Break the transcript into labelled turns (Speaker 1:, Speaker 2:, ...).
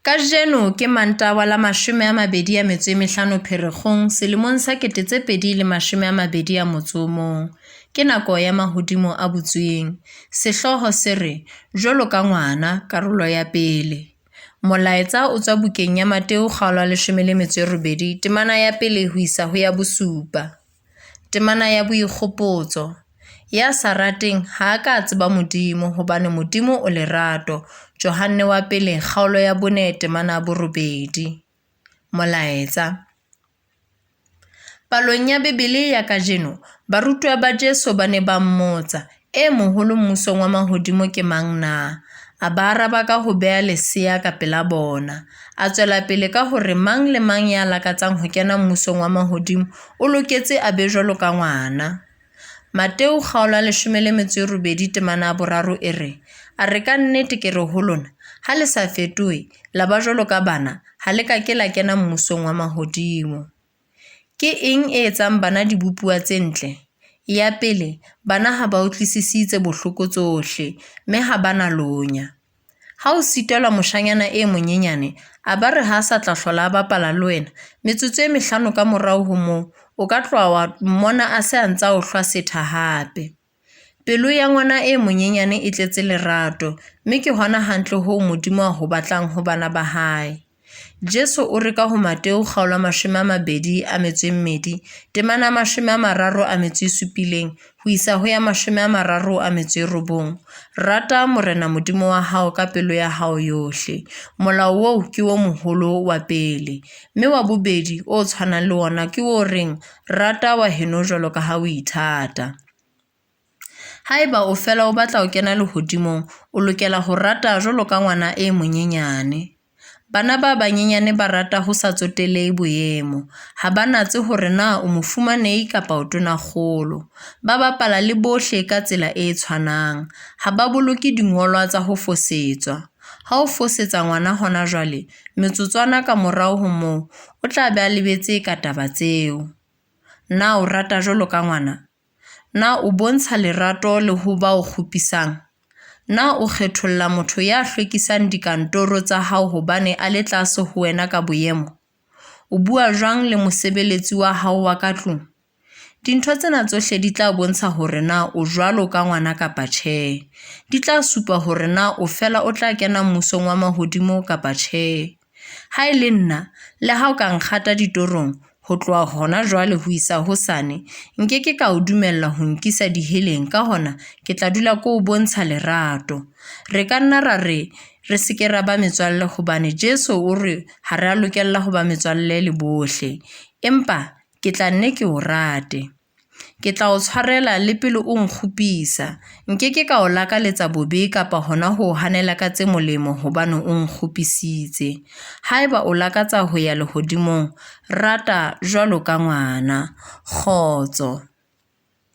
Speaker 1: Kajeno ke Mantaha wa la 25 Pherekgong selemong sa 2021. Ke nako ya mahodimo a butsweng. Sehlooho se re, Jwalo ka ngwana, karolo ya 1. Molaetsa o tswa bukeng ya Mateo kgaolo ya 18 temana ya 1 ho isa ho ya 7. Temana ya boikgopotso. Ya sa rateng ha a ka a tseba Modimo, hobane Modimo o lerato. Johanne wa pele kgaolo ya 4 temana ya 8. Molaetsa. Palong ya Bibele ya kajeno, barutuwa ba Jesu ba ne ba mmotsa, "E moholo mmusong wa mahodimo ke mang na?" A ba araba ka ho beha lesea ka pela bona. A tswela pele ka hore mang le mang ya lakatsang ho kena mmusong wa mahodimo o loketse a be jwalo ka ngwana. Mateo kgaolo ya 18 temana ya 3 e re, A re ka nnete ke re ho lona, ha le sa fetohe, la ba jwalo ka bana, ha le ka ke la kena mmusong wa mahodimo. Ke eng e etsang bana dibopuwa tse ntle? Ya pele, bana ha ba utlwisisi tse bohloko tsohle, mme ha ba na lonya. Ha o sitelwa moshanyana e monyenyane, a ba re ha a sa tla hlola a bapala le wena, metsotso e mehlano ka morao ho moo, o ka tloha wa mmona a se a ntsa o hlwa setha hape. Pelo ya ngwana e monyenyane e tletse lerato, mme ke hona hantle hoo Modimo a ho batlang ho bana ba hae. Jesu o re ka ho Mateo kgaolo ya 22 temana ya 37 ho isa ho ya 39, Rata Morena Modimo wa hao ka pelo ya hao yohle. Molao oo ke o moholo wa pele. Mme wa bobedi o tshwanang le wona ke o reng, rata wa heno jwalo ka ha o ithata. Haeba o fela o batla ho kena lehodimong, o lokela ho rata jwalo ka ngwana e monyenyane. Bana ba banyenyane ba rata ho sa tsotellehe boemo. Ha ba natse hore na o mofumanehi kapa o tonakgolo. Ba bapala le bohle ka tsela e tshwanang. Ha ba boloke dingolwa tsa ho fosetswa. Ha o fosetsa ngwana hona jwale, metsotswana ka morao ho moo, o tla be a lebetse ka taba tseo. Na o rata jwalo ka ngwana? Na o bontsha lerato le ho ba o kgopisang? Na o kgetholla motho ya hlwekisang dikantoro tsa hao hobane a le tlase ho wena ka boemo? O bua jwang le mosebeletsi wa hao wa ka tlung? Dintho tsena tsohle di tla bontsha hore na o jwalo ka ngwana kapa tjhe. Di tla supa hore na o fela o tla kena mmusong wa mahodimo kapa tjhe. Ha e le nna, le ha o ka nkgata ditorong, ho tloha hona jwale ho isa hosane, nke ke ka o dumella ho nkisa diheleng ka hona ke tla dula ke o bontsha lerato. Re ka nna ra re re se ke ra ba metswalle hobane Jesu o re ha re a lokela ho ba metswalle le bohle. Empa ke tla nne ke o rate. Ke tla o tshwarela le pele o nkgopisa. Nke ke ka o lakaletsa bobe kapa hona ho o hanela ka tse molemo hobane o nkgopisitse. Haeba o lakatsa ho ya lehodimong, rata jwalo ka ngwana. Kgotso.